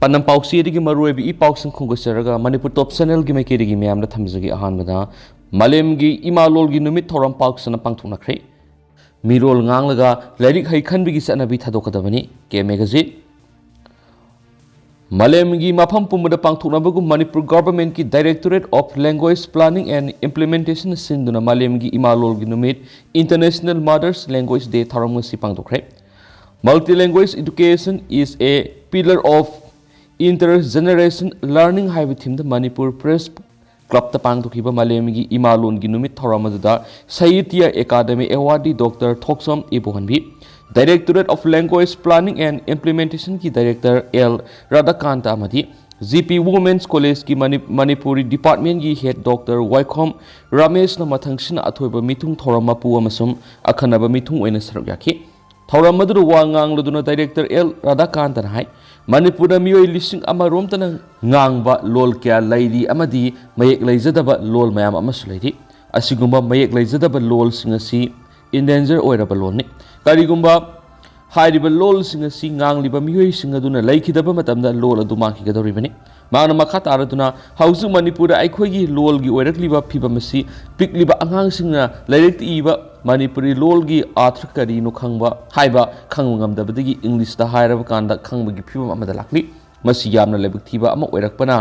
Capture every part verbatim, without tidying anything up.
ꯄꯥꯎꯆꯦꯗꯒꯤ ꯃꯔꯨꯑꯣꯏꯕ ꯏ ꯄꯥꯎꯁꯤꯡ ꯈꯣꯝꯒꯠꯆꯔꯒ ꯃꯅꯤꯄꯨꯔ ꯇꯣꯞ ꯆꯦꯅꯦꯜꯒꯤ ꯃꯥꯏꯀꯩꯗꯒꯤ ꯃꯌꯥꯝꯗ ꯊꯝꯖꯒꯦ꯫ ꯑꯍꯥꯟꯕꯗ ꯃꯥꯂꯦꯝꯒꯤ ꯏꯃꯥ ꯂꯣꯜꯒꯤ ꯅꯨꯃꯤꯠ ꯊꯧꯔꯝ ꯄꯥꯛ ꯁꯟꯅ ꯄꯥꯡꯊꯣꯛꯅꯈ꯭ꯔꯦ꯫ ꯃꯤꯔꯣꯜ ꯉꯥꯡꯂꯒ ꯂꯥꯏꯔꯤꯛ ꯍꯩ ꯈꯟꯕꯒꯤ ꯆꯠꯅꯕꯤ ꯊꯥꯗꯣꯛꯀꯗꯕꯅꯤ꯫ ꯀꯦ ꯃꯦꯒꯥꯖꯤꯟ꯫ ꯃꯥꯂꯦꯝꯒꯤ ꯃꯐꯝ ꯄꯨꯝꯕꯗ ꯄꯥꯡꯊꯣꯛꯅꯕꯒꯨꯝ Manipur ꯒꯚꯔꯟꯃꯦꯟꯠꯀꯤ Directorate of Language Planning and Implementation ꯁꯤꯟꯗꯨꯅ ꯃꯥꯂꯦꯝꯒꯤ ꯏꯃꯥ ꯂꯣꯜꯒꯤ ꯅꯨꯃꯤꯠ, International Mother's Language Day ꯊꯧꯔꯝ ꯉꯁꯤ ꯄꯥꯡꯊꯣꯛꯈ꯭ꯔꯦ꯫ Multilingual education is a pillar of intergenerational learning ꯍꯥꯏꯕ ꯊꯤꯝꯗ ꯃꯅꯤꯄꯨꯔ ꯄ꯭ꯔꯦꯁ ꯀ꯭ꯂꯕꯇ ꯄꯥꯡꯊꯣꯛꯈꯤꯕ ꯃꯥꯂꯦꯝꯒꯤ ꯏꯃꯥ ꯂꯣꯟꯒꯤ ꯅꯨꯃꯤꯠ ꯊꯧꯔꯝ ꯑꯗꯨꯗ Sahitya Akademi awardee doctor Thokchom Ibohanbi, Directorate of Language Planning and Implementationꯒꯤ Director ꯑꯦꯜ ꯔꯥꯙꯥꯀꯥꯟꯇ ꯑꯃꯗꯤ ꯖꯤ ꯄꯤ ꯋꯨꯃꯦꯟꯁ ꯀꯣꯂꯦꯖꯀꯤ ꯃꯅꯤ-, ꯃꯅꯤꯄꯨꯔꯤ ꯗꯤꯄꯥꯔꯠꯃꯦꯟꯒꯤ ꯍꯦꯗ ꯗꯣꯛꯇꯔ ꯋꯥꯏꯈꯣꯝ ꯔꯥꯃꯦꯁꯅ ꯃꯊꯪꯁꯤꯅ ꯑꯊꯣꯏꯕ ꯃꯤꯊꯨꯡ ꯊꯧꯔꯝ ꯃꯄꯨ ꯑꯃꯁꯨꯡ ꯑꯈꯟꯅꯕ ꯃꯤꯊꯨꯡ ꯑꯣꯏꯅ ꯁꯔꯨꯛ ꯌꯥꯈꯤ꯫ ꯊꯧꯔꯝ ꯑꯗꯨꯗ ꯋꯥ ꯉꯥꯡꯂꯗꯨꯅ ꯗꯥꯏꯔꯦꯛꯇꯔ ꯑꯦꯜ ꯔꯥꯙꯥꯀꯥꯟꯇꯅ ꯍꯥꯏ, ꯃꯅꯤꯄꯨꯔꯗ ꯃꯤꯑꯣꯏ ꯂꯤꯁꯤꯡ ꯑꯃꯔꯣꯝꯇꯅ ꯉꯥꯡꯕ ꯂꯣꯜ ꯀꯌꯥ ꯂꯩꯔꯤ ꯑꯃꯗꯤ ꯃꯌꯦꯛ ꯂꯩꯖꯗꯕ ꯂꯣꯜ ꯃꯌꯥꯝ ꯑꯃꯁꯨ ꯂꯩꯔꯤ꯫ ꯑꯁꯤꯒꯨꯝꯕ ꯃꯌꯦꯛ ꯂꯩꯖꯗꯕ ꯂꯣꯜꯁꯤꯡ ꯑꯁꯤ ꯏꯟꯗꯦꯟꯖꯔ ꯑꯣꯏꯔꯕ ꯂꯣꯜꯅꯤ꯫ ꯀꯔꯤꯒꯨꯝꯕ ꯍꯥꯏꯔꯤꯕ ꯂꯣꯜꯁꯤꯡ ꯑꯁꯤ ꯉꯥꯡꯂꯤꯕ ꯃꯤꯑꯣꯏꯁꯤꯡ ꯑꯗꯨꯅ ꯂꯩꯈꯤꯗꯕ ꯃꯇꯝꯗ ꯂꯣꯜ ꯑꯗꯨ ꯃꯥꯡꯈꯤꯒꯗꯧꯔꯤꯕꯅꯤ꯫ ꯃꯍꯥꯛꯅ ꯃꯈꯥ ꯇꯥꯔꯗꯨꯅ, ꯍꯧꯖꯤꯛ ꯃꯅꯤꯄꯨꯔꯗ ꯑꯩꯈꯣꯏꯒꯤ ꯂꯣꯜꯒꯤ ꯑꯣꯏꯔꯛꯂꯤꯕ ꯐꯤꯕꯝ ꯑꯁꯤ ꯄꯤꯛꯂꯤꯕ ꯑꯉꯥꯡꯁꯤꯡꯅ ꯂꯥꯏꯔꯤꯛꯇ ꯏꯕ ꯃꯅꯤꯄꯨꯔꯤ ꯂꯣꯜꯒꯤ ꯑꯥꯔꯊ ꯀꯔꯤꯅꯣ ꯈꯪꯕ ꯍꯥꯏꯕ ꯈꯪꯕ ꯉꯝꯗꯕꯗꯒꯤ ꯏꯪꯂꯤꯁꯇ ꯍꯥꯏꯔꯕ ꯀꯥꯟꯗ ꯈꯪꯕꯒꯤ ꯐꯤꯕꯝ ꯑꯃꯗ ꯂꯥꯛꯂꯤ꯫ ꯃꯁꯤ ꯌꯥꯝꯅ ꯂꯥꯏꯕꯛ ꯊꯤꯕ ꯑꯃ ꯑꯣꯏꯔꯛꯄꯅ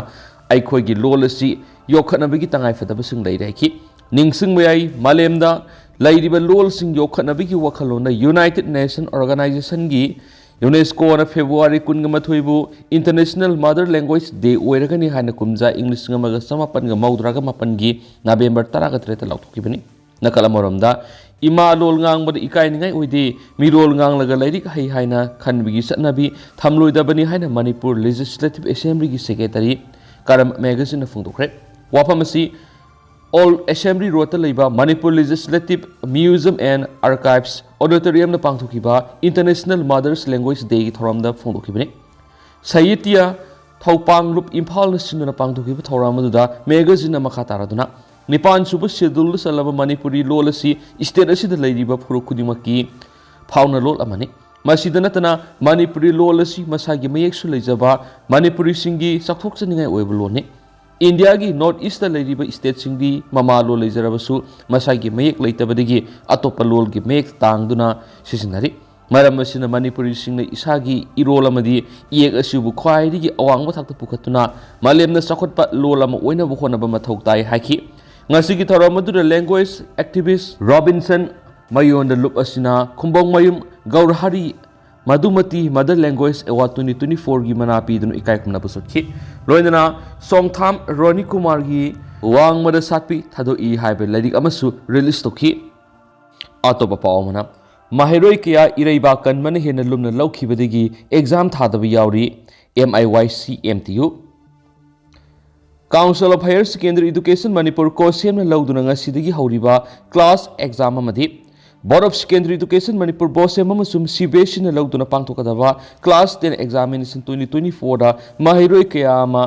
ꯑꯩꯈꯣꯏꯒꯤ ꯂꯣꯜ ꯑꯁꯤ ꯌꯣꯛꯈꯠꯅꯕꯒꯤ ꯇꯉꯥꯏꯐꯗꯕꯁꯤꯡ ꯂꯩꯔꯦ ꯍꯥꯏꯈꯤ꯫ ꯅꯤꯡꯁꯤꯡꯕ ꯌꯥꯏ, ꯃꯥꯂꯦꯝꯗ ꯂꯩꯔꯤꯕ ꯂꯣꯜꯁꯤꯡ ꯌꯣꯛꯈꯠꯅꯕꯒꯤ ꯋꯥꯈꯜꯂꯣꯟꯗ United Nation Organizationꯒꯤ, UNESCOꯅ February ꯀꯨꯟꯒ ꯃꯥꯊꯣꯏꯕꯨ International Mother Language Day ꯑꯣꯏꯔꯒꯅꯤ ꯍꯥꯏꯅ ꯀꯨꯝꯖꯥ ꯏꯪ ꯂꯤꯁꯤꯡ ꯑꯃꯒ ꯆꯃꯥꯄꯟꯒ ꯃꯧꯗ꯭ꯔꯥꯒ ꯃꯥꯄꯟꯒꯤ November ꯇꯔꯥꯒ ꯇꯔꯦꯠꯇ ꯂꯥꯎꯊꯣꯛꯈꯤꯕꯅꯤ꯫ ꯅꯥꯀꯜ ꯑꯃꯔꯣꯝꯗ, ꯏꯃꯥ ꯂꯣꯜ ꯉꯥꯡꯕꯗ ꯏꯀꯥꯏꯅꯤꯡꯉꯥꯏ ꯑꯣꯏꯗꯦ, ꯃꯤꯔꯣꯜ ꯉꯥꯡꯂꯒ ꯂꯥꯏꯔꯤꯛ ꯍꯩ ꯍꯥꯏꯅ ꯈꯟꯕꯒꯤ ꯆꯠꯅꯕꯤ ꯊꯝꯂꯣꯏꯗꯕꯅꯤ ꯍꯥꯏꯅ ꯃꯅꯤꯄꯨꯔ Legislative Assemblyꯒꯤ Secretary ꯀꯔꯝ ꯃꯦꯒꯥꯖꯤꯟꯅ ꯐꯣꯡꯗꯣꯛꯈ꯭ꯔꯦ꯫ ꯋꯥꯐꯝ ꯑꯁꯤ Old Assembly Roadꯇ ꯂꯩꯕ Manipur Legislative Museum and Archives Auditoriumꯗ ꯄꯥꯡꯊꯣꯛꯈꯤꯕ International Mother's Language Dayꯒꯤ ꯊꯧꯔꯝꯗ ꯐꯣꯡꯗꯣꯛꯈꯤꯕꯅꯤ꯫ ꯁꯥꯍꯤꯇ꯭ꯌ ꯊꯧꯄꯥꯡꯂꯨꯞ ꯏꯝꯐꯥꯜꯅ ꯁꯤꯟꯗꯨꯅ ꯄꯥꯡꯊꯣꯛꯈꯤꯕ ꯊꯧꯔꯝ ꯑꯗꯨꯗ ꯃꯦꯒꯥꯖꯤꯟꯅ ꯃꯈꯥ ꯇꯥꯔꯗꯨꯅ, ꯅꯤꯄꯥꯟ ꯁꯨꯕ ꯁꯦꯗꯨꯜꯗ ꯆꯜꯂꯕ ꯃꯅꯤꯄꯨꯔꯤ ꯂꯣꯜ ꯑꯁꯤ ꯁ꯭ꯇꯦꯠ ꯑꯁꯤꯗ ꯂꯩꯔꯤꯕ ꯐꯨꯔꯨꯞ ꯈꯨꯗꯤꯡꯃꯛꯀꯤ ꯐꯥꯎꯅ ꯂꯣꯜ ꯑꯃꯅꯤ꯫ ꯃꯁꯤꯗ ꯅꯠꯇꯅ ꯃꯅꯤꯄꯨꯔꯤ ꯂꯣꯜ ꯑꯁꯤ ꯃꯁꯥꯒꯤ ꯃꯌꯦꯛꯁꯨ ꯂꯩꯖꯕ ꯃꯅꯤꯄꯨꯔꯤꯁꯤꯡꯒꯤ ꯆꯥꯎꯊꯣꯛꯆꯅꯤꯡꯉꯥꯏ ꯑꯣꯏꯕ ꯂꯣꯜꯅꯤ꯫ ꯏꯟꯗꯤꯌꯥꯒꯤ ꯅꯣꯔꯠ ꯏꯁꯇ ꯂꯩꯔꯤꯕ ꯁ꯭ꯇꯦꯠꯁꯤꯡꯗꯤ ꯃꯃꯥ ꯂꯣꯟ ꯂꯩꯖꯔꯕꯁꯨ ꯃꯁꯥꯒꯤ ꯃꯌꯦꯛ ꯂꯩꯇꯕꯗꯒꯤ ꯑꯇꯣꯞꯄ ꯂꯣꯜꯒꯤ ꯃꯌꯦꯛ ꯇꯥꯡꯗꯨꯅ ꯁꯤꯖꯤꯟꯅꯔꯤ꯫ ꯃꯔꯝ ꯑꯁꯤꯅ ꯃꯅꯤꯄꯨꯔꯤꯁꯤꯡꯅ ꯏꯁꯥꯒꯤ ꯏꯔꯣꯜ ꯑꯃꯗꯤ ꯏꯌꯦꯛ ꯑꯁꯤꯕꯨ ꯈ꯭ꯋꯥꯏꯗꯒꯤ ꯑꯋꯥꯡꯕ ꯊꯥꯛꯇ ꯄꯨꯈꯠꯇꯨꯅ ꯃꯥꯂꯦꯝꯅ ꯆꯥꯎꯈꯠꯄ ꯂꯣꯜ ꯑꯃ ꯑꯣꯏꯅꯕ ꯍꯣꯠꯅꯕ ꯃꯊꯧ ꯇꯥꯏ ꯍꯥꯏꯈꯤ꯫ ꯉꯁꯤꯒꯤ ꯊꯧꯔꯝ ꯑꯗꯨꯗ language activist ꯔꯣꯕꯤꯟꯁꯟ ꯃꯌꯣꯟꯗ ꯂꯨꯞ ꯑꯁꯤꯅ ꯈꯨꯝꯕꯣꯡꯃꯌꯨꯝ ꯒꯧꯔꯍꯔꯤ ꯃꯙꯨꯃꯇꯤ Mother Language Award twenty twenty fourꯒꯤ ꯃꯅꯥ ꯄꯤꯗꯨꯅ ꯏꯀꯥꯏ ꯈꯨꯝꯅꯕ ꯎꯠꯈꯤ꯫ ꯂꯣꯏꯅꯅ ꯁꯣꯡꯊꯥꯝ ꯔꯣꯅꯤ ꯀꯨꯃꯥꯔꯒꯤ ꯋꯥꯡꯃꯗ ꯁꯥꯠꯄꯤ ꯊꯥꯗꯣꯛꯏ ꯍꯥꯏꯕ ꯂꯥꯏꯔꯤꯛ ꯑꯃꯁꯨ ꯔꯤꯂꯤꯖ ꯇꯧꯈꯤ꯫ ꯑꯇꯣꯞꯄ ꯄꯥꯎ ꯑꯃꯅ, ꯃꯍꯩꯔꯣꯏ ꯀꯌꯥ ꯏꯔꯩꯕꯥꯛ ꯀꯟꯕꯅ ꯍꯦꯟꯅ ꯂꯨꯝꯅ ꯂꯧꯈꯤꯕꯗꯒꯤ ꯑꯦꯛꯖꯥꯝ ꯊꯥꯗꯕ ꯌꯥꯎꯔꯤ, M I Y C M T U꯫ Council of Higher Secondary Education Manipur, COHSEMꯅ ꯂꯧꯗꯨꯅ ꯉꯁꯤꯗꯒꯤ ꯍꯧꯔꯤꯕ ꯀ꯭ꯂꯥꯁ ꯑꯦꯛꯖꯥꯝ ꯑꯃꯗꯤ Board of Secondary Education Manipur, BOSEM, ꯑꯃꯁꯨꯡ C B S Eꯅ ꯂꯧꯗꯨꯅ ꯄꯥꯡꯊꯣꯛꯀꯗꯕ class ten examination twenty twenty ꯐꯣꯔꯗ ꯃꯍꯩꯔꯣꯏ ꯀꯌꯥ ꯑꯃ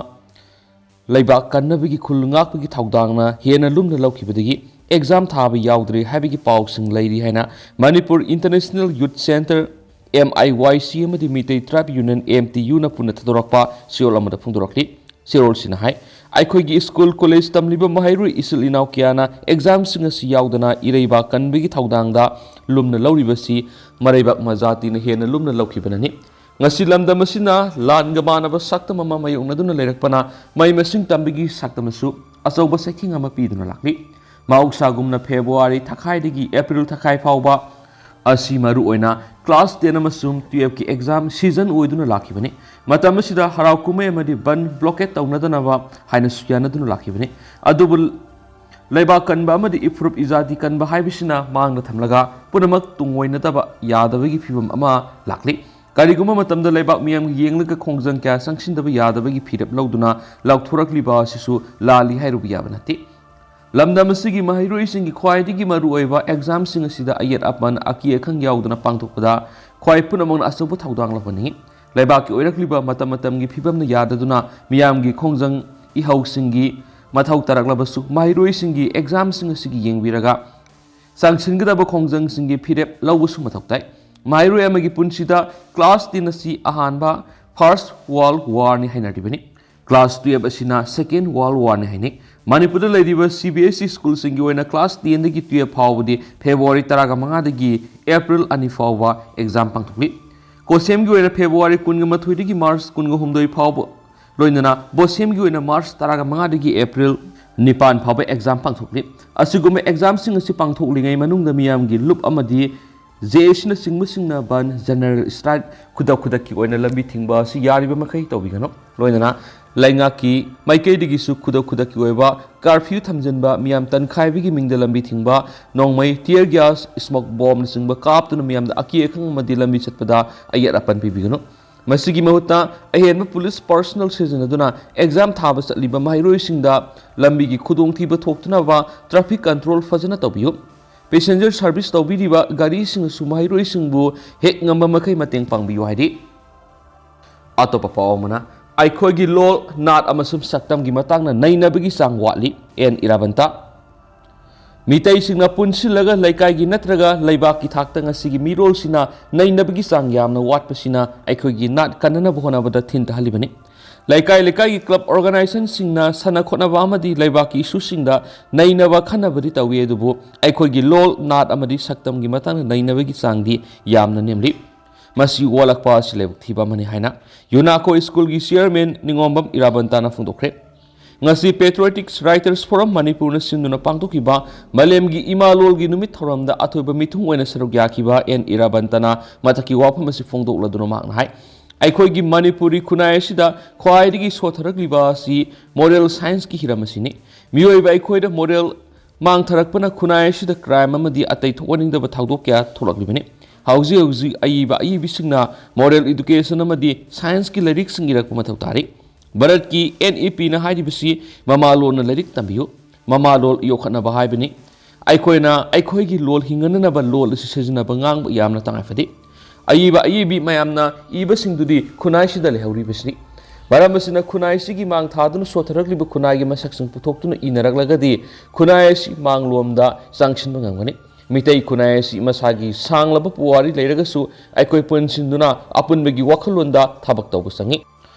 ꯂꯩꯕꯥꯛ ꯀꯟꯅꯕꯒꯤ ꯈꯨꯜ ꯉꯥꯛꯄꯒꯤ ꯊꯧꯗꯥꯡꯅ ꯍꯦꯟꯅ ꯂꯨꯝꯅ ꯂꯧꯈꯤꯕꯗꯒꯤ ꯑꯦꯛꯖꯥꯝ ꯊꯥꯕ ꯌꯥꯎꯗ꯭ꯔꯦ ꯍꯥꯏꯕꯒꯤ ꯄꯥꯎꯁꯤꯡ ꯂꯩꯔꯤ ꯍꯥꯏꯅ Manipur international youth centre, M I Y C, ꯑꯃꯗꯤ ꯃꯤꯇꯩ ꯇ꯭ꯔꯥꯏꯕ ꯌꯨꯅꯤꯌꯟ, M T Uꯅ ꯄꯨꯟꯅ ꯊꯥꯗꯣꯔꯛꯄ ꯆꯦꯔꯣꯜ ꯑꯃꯗ ꯐꯣꯡꯗꯣꯔꯛꯂꯤ꯫ ꯆꯦꯔꯣꯜꯁꯤꯅ ꯍꯥꯏ, ꯑꯩꯈꯣꯏꯒꯤ ꯁ꯭ꯀꯨꯜ ꯀꯣꯂꯦꯖ ꯇꯝꯂꯤꯕ ꯃꯍꯩꯔꯣꯏ ꯏꯆꯤꯜ ꯏꯅꯥꯎ ꯀꯌꯥꯅ ꯑꯦꯛꯖꯥꯝꯁꯤꯡ ꯑꯁꯤ ꯌꯥꯎꯗꯅ ꯏꯔꯩꯕꯥꯛ ꯀꯟꯕꯒꯤ ꯊꯧꯗꯥꯡꯗ ꯂꯨꯝꯅ ꯂꯧꯔꯤꯕꯁꯤ ꯃꯔꯩꯕꯥꯛ ꯃꯖꯥꯇꯤꯅ ꯍꯦꯟꯅ ꯂꯨꯝꯅ ꯂꯧꯈꯤꯕꯅꯅꯤ꯫ ꯉꯁꯤ ꯂꯝꯗꯝ ꯑꯁꯤꯅ ꯂꯥꯟꯒ ꯃꯥꯟꯅꯕ ꯁꯛꯇꯝ ꯑꯃ ꯃꯥꯌꯣꯛꯅꯗꯨꯅ ꯂꯩꯔꯛꯄꯅ ꯃꯍꯩ ꯃꯁꯤꯡ ꯇꯝꯕꯒꯤ ꯁꯛꯇꯝ ꯑꯁꯨ ꯑꯆꯧꯕ ꯆꯩꯊꯦꯡ ꯑꯃ ꯄꯤꯗꯨꯅ ꯂꯥꯛꯂꯤ꯫ ꯃꯍꯧꯁꯥꯒꯨꯝꯅ ꯐꯦꯕ꯭ꯔꯨꯋꯥꯔꯤ ꯊꯥꯈꯥꯏꯗꯒꯤ ꯑꯦꯄ꯭ꯔꯤꯜ ꯊꯥꯈꯥꯏ ꯐꯥꯎꯕ ꯑꯁꯤ ꯃꯔꯨꯑꯣꯏꯅ ꯀ꯭ꯂꯥꯁ ꯇꯦꯟ ꯑꯃꯁꯨꯡ ꯇꯨꯌꯦꯜꯐꯀꯤ ꯑꯦꯛꯖꯥꯝ ꯁꯤꯖꯟ ꯑꯣꯏꯗꯨꯅ ꯂꯥꯛꯈꯤꯕꯅꯤ꯫ ꯃꯇꯝ ꯑꯁꯤꯗ ꯍꯔꯥꯎ ꯀꯨꯝꯍꯩ ꯑꯃꯗꯤ ꯕꯟ ꯕ꯭ꯂꯣꯀꯦꯠ ꯇꯧꯅꯗꯅꯕ ꯍꯥꯏꯅꯁꯨ ꯌꯥꯅꯗꯨꯅ ꯂꯥꯛꯈꯤꯕꯅꯤ꯫ ꯑꯗꯨꯕꯨ ꯂꯩꯕꯥꯛ ꯀꯟꯕ ꯑꯃꯗꯤ ꯏꯐꯨꯔꯨꯞ ꯏꯖꯥꯇꯤ ꯀꯟꯕ ꯍꯥꯏꯕꯁꯤꯅ ꯃꯥꯡꯗ ꯊꯝꯂꯒ ꯄꯨꯝꯅꯃꯛ ꯇꯨꯡꯑꯣꯏꯅꯗꯕ ꯌꯥꯗꯕꯒꯤ ꯐꯤꯕꯝ ꯑꯃ ꯂꯥꯛꯂꯤ꯫ ꯀꯔꯤꯒꯨꯝꯕ ꯃꯇꯝꯗ ꯂꯩꯕꯥꯛ ꯃꯤꯌꯥꯝꯒꯤ ꯌꯦꯡꯂꯒ ꯈꯣꯡꯖꯪ ꯀꯌꯥ ꯆꯪꯁꯤꯟꯗꯕ ꯌꯥꯗꯕꯒꯤ ꯐꯤꯔꯦꯞ ꯂꯧꯗꯨꯅ ꯂꯥꯎꯊꯣꯔꯛꯂꯤꯕ ꯑꯁꯤꯁꯨ ꯂꯥꯜꯂꯤ ꯍꯥꯏꯔꯨꯕ ꯌꯥꯕ ꯅꯠꯇꯦ꯫ ꯂꯝꯗꯝ ꯑꯁꯤꯒꯤ ꯃꯍꯩꯔꯣꯏꯁꯤꯡꯒꯤ ꯈ꯭ꯋꯥꯏꯗꯒꯤ ꯃꯔꯨꯑꯣꯏꯕ ꯑꯦꯛꯖꯥꯝꯁꯤꯡ ꯑꯁꯤꯗ ꯑꯌꯦꯠ ꯑꯄꯟ, ꯑꯀꯤ ꯑꯈꯪ ꯌꯥꯎꯗꯅ ꯄꯥꯡꯊꯣꯛꯄꯗ ꯈ꯭ꯋꯥꯏ ꯄꯨꯝꯅꯃꯛꯅ ꯑꯆꯧꯕ ꯊꯧꯗꯥꯡ ꯂꯧꯍꯟꯅꯤꯡꯏ꯫ ꯂꯩꯕꯥꯛꯀꯤ ꯑꯣꯏꯔꯛꯂꯤꯕ ꯃꯇꯝ ꯃꯇꯝꯒꯤ ꯐꯤꯕꯝꯅ ꯌꯥꯗꯗꯨꯅ ꯃꯤꯌꯥꯝꯒꯤ ꯈꯣꯡꯖꯪ ꯏꯍꯧꯁꯤꯡꯒꯤ ꯃꯊꯧ ꯇꯥꯔꯛꯂꯕꯁꯨ, ꯃꯍꯩꯔꯣꯏꯁꯤꯡꯒꯤ ꯑꯦꯛꯖꯥꯝꯁꯤꯡ ꯑꯁꯤꯒꯤ ꯌꯦꯡꯕꯤꯔꯒ ꯆꯪꯁꯤꯟꯒꯗꯕ ꯈꯣꯡꯖꯪꯁꯤꯡꯒꯤ ꯐꯤꯔꯦꯞ ꯂꯧꯕꯁꯨ ꯃꯊꯧ ꯇꯥꯏ꯫ ꯃꯍꯩꯔꯣꯏ ꯑꯃꯒꯤ ꯄꯨꯟꯁꯤꯗ class ten ꯑꯁꯤ ꯑꯍꯥꯟꯕ First World War ꯅꯤ ꯍꯥꯏꯅꯔꯤꯕꯅꯤ꯫ Class twelve ꯑꯁꯤꯅ Second World War ꯅꯤ ꯍꯥꯏꯅꯩ꯫ ꯃꯅꯤꯄꯨꯔꯗ ꯂꯩꯔꯤꯕ C B S E school ꯁꯤꯡꯒꯤ ꯑꯣꯏꯅ class ten ꯗꯒꯤ twelve ꯐꯥꯎꯕꯗꯤ February ꯇꯔꯥꯃꯉꯥꯗꯒꯤ April ꯑꯅꯤ ꯐꯥꯎꯕ exam ꯄꯥꯡꯊꯣꯛꯂꯤ꯫ COHSEM ꯒꯤ ꯑꯣꯏꯅ February ꯀꯨꯟꯃꯥꯊꯣꯏꯗꯒꯤ March ꯀꯨꯟꯍꯨꯝꯗꯣꯏ ꯐꯥꯎꯕ, ꯂꯣꯏꯅꯅ BOSEM ꯒꯤ ꯑꯣꯏꯅ March ꯇꯔꯥꯃꯉꯥꯗꯒꯤ April ꯅꯤꯄꯥꯟ ꯐꯥꯎꯕ exam ꯄꯥꯡꯊꯣꯛꯂꯤ꯫ ꯑꯁꯤꯒꯨꯝꯕ exam ꯁꯤꯡ ꯑꯁꯤ ꯄꯥꯡꯊꯣꯛꯂꯤꯉꯩ ꯃꯅꯨꯡꯗ ꯃꯤꯌꯥꯝꯒꯤ ꯂꯨꯞ ꯑꯃꯗꯤ J A C ꯅꯆꯤꯡꯕꯁꯤꯡꯅ ban, general strike, ꯈꯨꯗꯛ ꯈꯨꯗꯛꯀꯤ ꯑꯣꯏꯅ ꯂꯝꯕꯤ ꯊꯤꯡꯕ ꯑꯁꯤ ꯌꯥꯔꯤꯕ ꯃꯈꯩ ꯇꯧꯕꯤꯒꯅꯨ꯫ ꯂꯣꯏꯅꯅ ꯂꯩꯉꯥꯛꯀꯤ ꯃꯥꯏꯀꯩꯗꯒꯤꯁꯨ ꯈꯨꯗꯛ ꯈꯨꯗꯛꯀꯤ ꯑꯣꯏꯕ curfew ꯊꯝꯖꯤꯟꯕ, ꯃꯤꯌꯥꯝ ꯇꯟꯈꯥꯏꯕꯒꯤ ꯃꯤꯡꯗ ꯂꯝꯕꯤ ꯊꯤꯡꯕ, ꯅꯣꯡꯃꯩ, tear gas, smoke bomb ꯅꯆꯤꯡꯕ ꯀꯥꯞꯇꯨꯅ ꯃꯤꯌꯥꯝꯗ ꯑꯀꯤ ꯑꯈꯪ ꯑꯃꯗꯤ ꯂꯝꯕꯤ ꯆꯠꯄꯗ ꯑꯌꯦꯠ ꯑꯄꯟ ꯄꯤꯕꯤꯒꯅꯨ꯫ ꯃꯁꯤꯒꯤ ꯃꯍꯨꯠꯇ ꯑꯍꯦꯟꯕ police personnel ꯁꯤꯖꯤꯟꯅꯗꯨꯅ exam ꯊꯥꯕ ꯆꯠꯂꯤꯕ ꯃꯍꯩꯔꯣꯏꯁꯤꯡꯗ ꯂꯝꯕꯤꯒꯤ ꯈꯨꯗꯣꯡꯊꯤꯕ ꯊꯣꯛꯇꯅꯕ traffic control ꯐꯖꯅ ꯇꯧꯕꯤꯌꯨ꯫ Passenger service ꯇꯧꯕꯤꯔꯤꯕ ꯒꯥꯔꯤꯁꯤꯡꯅꯁꯨ ꯃꯍꯩꯔꯣꯏꯁꯤꯡꯕꯨ ꯍꯦꯛ ꯉꯝꯕ ꯃꯈꯩ ꯃꯇꯦꯡ ꯄꯥꯡꯕꯤꯌꯨ ꯍꯥꯏꯔꯤ꯫ ꯑꯇꯣꯞꯄ ꯄꯥꯎ ꯑꯃꯅ, ꯑꯩꯈꯣꯏꯒꯤ ꯂꯣꯜ, ꯅꯥꯠ ꯑꯃꯁꯨꯡ ꯁꯛꯇꯝꯒꯤ ꯃꯇꯥꯡꯗ ꯅꯩꯅꯕꯒꯤ ꯆꯥꯡ ꯋꯥꯠꯂꯤ, ꯑꯦꯟ ꯏꯔꯥꯕꯟꯇ꯫ ꯃꯤꯇꯩꯁꯤꯡꯅ ꯄꯨꯟꯁꯤꯜꯂꯒ ꯂꯩꯀꯥꯏꯒꯤ ꯅꯠꯇ꯭ꯔꯒ ꯂꯩꯕꯥꯛꯀꯤ ꯊꯥꯛꯇ ꯉꯁꯤꯒꯤ ꯃꯤꯔꯣꯜꯁꯤꯅ ꯅꯩꯅꯕꯒꯤ ꯆꯥꯡ ꯌꯥꯝꯅ ꯋꯥꯠꯄꯁꯤꯅ ꯑꯩꯈꯣꯏꯒꯤ ꯅꯥꯠ ꯀꯟꯅꯅꯕ ꯍꯣꯠꯅꯕꯗ ꯊꯤꯟꯊꯍꯜꯂꯤꯕꯅꯤ꯫ ꯂꯩꯀꯥꯏ ꯂꯩꯀꯥꯏꯒꯤ club organization ꯁꯤꯡꯅ ꯁꯥꯟꯅ ꯈꯣꯠꯅꯕ ꯑꯃꯗꯤ ꯂꯩꯕꯥꯛꯀꯤ issue ꯁꯤꯡꯗ ꯅꯩꯅꯕ ꯈꯟꯅꯕꯗꯤ ꯇꯧꯏ, ꯑꯗꯨꯕꯨ ꯑꯩꯈꯣꯏꯒꯤ ꯂꯣꯜ, ꯅꯥꯠ ꯑꯃꯗꯤ ꯁꯛꯇꯝꯒꯤ ꯃꯇꯥꯡꯗ ꯅꯩꯅꯕꯒꯤ ꯆꯥꯡꯗꯤ ꯌꯥꯝꯅ ꯅꯦꯝꯂꯤ꯫ ꯃꯁꯤ ꯋꯥꯠꯂꯛꯄ ꯑꯁꯤ ꯂꯥꯏꯕꯛ ꯊꯤꯕ ꯑꯃꯅꯤ ꯍꯥꯏꯅ UNACO school ꯒꯤ chairman ꯅꯤꯉꯣꯝꯕꯝ ꯏꯔꯥꯕꯟꯇꯅ ꯐꯣꯡꯗꯣꯛꯈ꯭ꯔꯦ꯫ ꯉꯁꯤ Patriotic Writers Forum ꯃꯅꯤꯄꯨꯔꯅ ꯁꯤꯟꯗꯨꯅ ꯄꯥꯡꯊꯣꯛꯈꯤꯕ ꯃꯥꯂꯦꯝꯒꯤ ꯏꯃꯥ ꯂꯣꯜꯒꯤ ꯅꯨꯃꯤꯠ ꯊꯧꯔꯝꯗ ꯑꯊꯣꯏꯕ ꯃꯤꯊꯨꯡ ꯑꯣꯏꯅ ꯁꯔꯨꯛ ꯌꯥꯈꯤꯕ ꯑꯦꯟ ꯏꯔꯥꯕꯟꯇꯅ ꯃꯊꯛꯀꯤ ꯋꯥꯐꯝ ꯑꯁꯤ ꯐꯣꯡꯗꯣꯛꯂꯗꯨꯅ ꯃꯍꯥꯛꯅ ꯍꯥꯏ, ꯑꯩꯈꯣꯏꯒꯤ ꯃꯅꯤꯄꯨꯔꯤ ꯈꯨꯟꯅꯥꯏ ꯑꯁꯤꯗ ꯈ꯭ꯋꯥꯏꯗꯒꯤ ꯁꯣꯠꯊꯔꯛꯂꯤꯕ ꯑꯁꯤ moral science ꯀꯤ ꯍꯤꯔꯝ ꯑꯁꯤꯅꯤ꯫ ꯃꯤꯑꯣꯏꯕ ꯑꯩꯈꯣꯏꯗ moral ꯃꯥꯡꯊꯔꯛꯄꯅ ꯈꯨꯟꯅꯥꯏ ꯑꯁꯤꯗ crime ꯑꯃꯗꯤ ꯑꯇꯩ ꯊꯣꯛꯍꯟꯅꯤꯡꯗꯕ ꯊꯧꯗꯣꯛ ꯀꯌꯥ ꯊꯣꯛꯂꯛꯂꯤꯕꯅꯤ꯫ ꯍꯧꯖꯤꯛ ꯍꯧꯖꯤꯛ ꯑꯏꯕ ꯑꯏꯕꯤꯁꯤꯡꯅ moral education ꯑꯃꯗꯤ science ꯀꯤ ꯂꯥꯏꯔꯤꯛꯁꯤꯡ ꯏꯔꯛꯄ ꯃꯊꯧ ꯇꯥꯔꯤ꯫ ꯚꯥꯔꯠꯀꯤ N E P ꯅ ꯍꯥꯏꯔꯤꯕꯁꯤ ꯃꯃꯥꯂꯣꯟꯅ ꯂꯥꯏꯔꯤꯛ ꯇꯝꯕꯤꯌꯨ, ꯃꯃꯥꯂꯣꯟ ꯌꯣꯛꯈꯠꯅꯕ ꯍꯥꯏꯕꯅꯤ꯫ ꯑꯩꯈꯣꯏꯅ ꯑꯩꯈꯣꯏꯒꯤ ꯂꯣꯜ ꯍꯤꯡꯒꯠꯅꯅꯕ ꯂꯣꯜ ꯑꯁꯤ ꯁꯤꯖꯤꯟꯅꯕ ꯉꯥꯡꯕ ꯌꯥꯝꯅ ꯇꯉꯥꯏ ꯐꯗꯦ꯫ ꯑꯏꯕ ꯑꯏꯕꯤ ꯃꯌꯥꯝꯅ ꯏꯕꯁꯤꯡꯗꯨꯗꯤ ꯈꯨꯟꯅꯥꯏꯁꯤꯗ ꯂꯩꯍꯧꯔꯤꯕꯁꯤꯅꯤ꯫ ꯃꯔꯝ ꯑꯁꯤꯅ ꯈꯨꯟꯅꯥꯏꯁꯤꯒꯤ ꯃꯥꯡ ꯊꯥꯗꯨꯅ ꯁꯣꯠꯊꯔꯛꯂꯤꯕ ꯈꯨꯟꯅꯥꯏꯒꯤ ꯃꯁꯛꯁꯤꯡ ꯄꯨꯊꯣꯛꯇꯨꯅ ꯏꯅꯔꯛꯂꯒꯗꯤ ꯈꯨꯟꯅꯥꯏ ꯑꯁꯤ ꯃꯥꯡꯂꯣꯝꯗ ꯆꯪꯁꯤꯟꯕ ꯉꯝꯒꯅꯤ꯫ ꯃꯤꯇꯩ ꯈꯨꯟꯅꯥꯏ ꯑꯁꯤ ꯃꯁꯥꯒꯤ ꯁꯥꯡꯂꯕ ꯄꯨꯋꯥꯔꯤ ꯂꯩꯔꯒꯁꯨ ꯑꯩꯈꯣꯏ ꯄꯨꯟꯁꯤꯟꯗꯨꯅ ꯑꯄꯨꯟꯕꯒꯤ ꯋꯥꯈꯜꯂꯣꯟꯗ ꯊꯕꯛ ꯇꯧꯕ ꯆꯪꯏ꯫